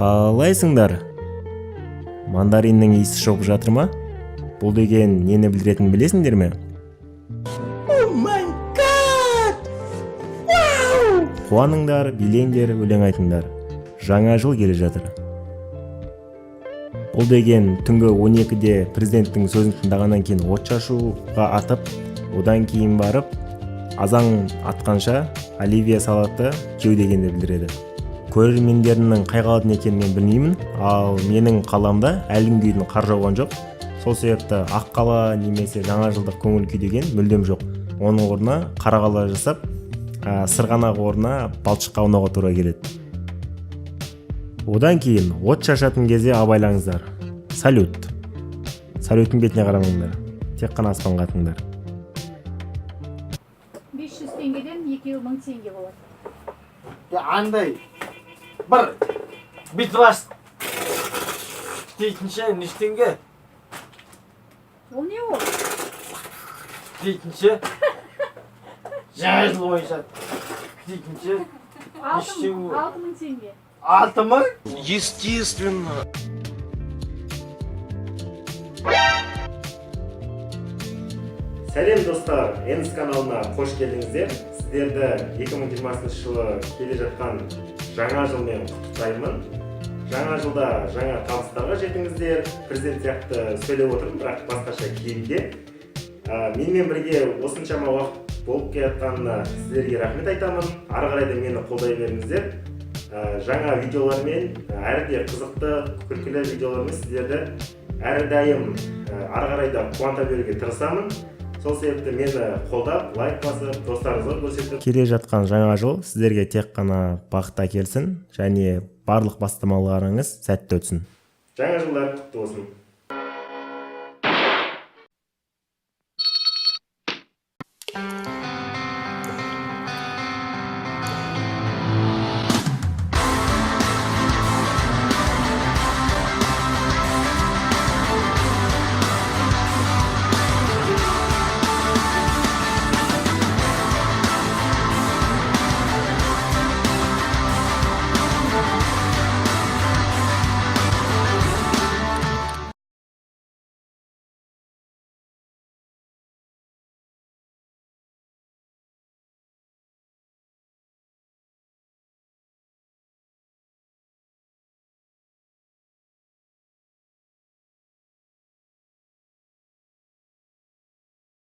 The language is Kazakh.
Қалайсыңдар? Мандариннің иісі шығып жатыр ма? Бұл деген нені білдіретінін білесіңдер ме? Қуаныңдар, билеңдер, өлең айтыңдар. Жаңа жыл келе жатыр. Бұл деген түнгі 12-де президенттің сөзін тыңдағаннан кейін от шашуға атып, одан кейін барып азан атқанша оливье салатты жеу дегенді білдіреді. Көрермендерімнің қай қаладан екенін мен білмеймін, ал менің қаламда әлі күнге дейін қар жауған жоқ. Сол себепті ақ қала немесе жаңа жылдық көңіл күй деген мүлдем жоқ. Оның орнына қара қала жасап, сырғанақ орнына балшыққа аунауға тура келеді. Одан кейін от шашатын кезде абайлаңыздар. Салют. Салюттің бетіне қарамаңдар. Тек қана аспанға атыңдар. 500 теңгеден екеуі 1000 теңге болады. Я андай бір бүйтіп дейтінше неше теңге? Ол не ол? Дейтінше, жаңа жыл бойынша дейтінше Алты теңге мың, ол? 6000 теңге. 6000? Естественно. Сәлем, достар! Энс каналына қош келдіңіздер. Сіздерді 2020 жылы келе жатқан жаңа жылмен құттықтаймын. Жаңа жылда жаңа табыстарға жетіңіздер. Президент сияқты сөйлеп отырмын, бірақ басқаша киімде. Менімен бірге осыншама уақыт болып келе жатқанына сіздерге рахмет айтамын. Ары қарай да мені қолдай беріңіздер. Жаңа видеолармен, әрі де қызықты, күлкілі видеолармен сіздерді әрдайым ары қарай да қуанта беруге тырысамын. Сол себепті мені қолдап, лайк басып, достарыңызға көрсетіп, келе жатқан жаңа жыл сіздерге тек қана бақыт әкелсін және барлық бастамаларыңыз сәтті өтсін. Жаңа жылдар құтты болсын!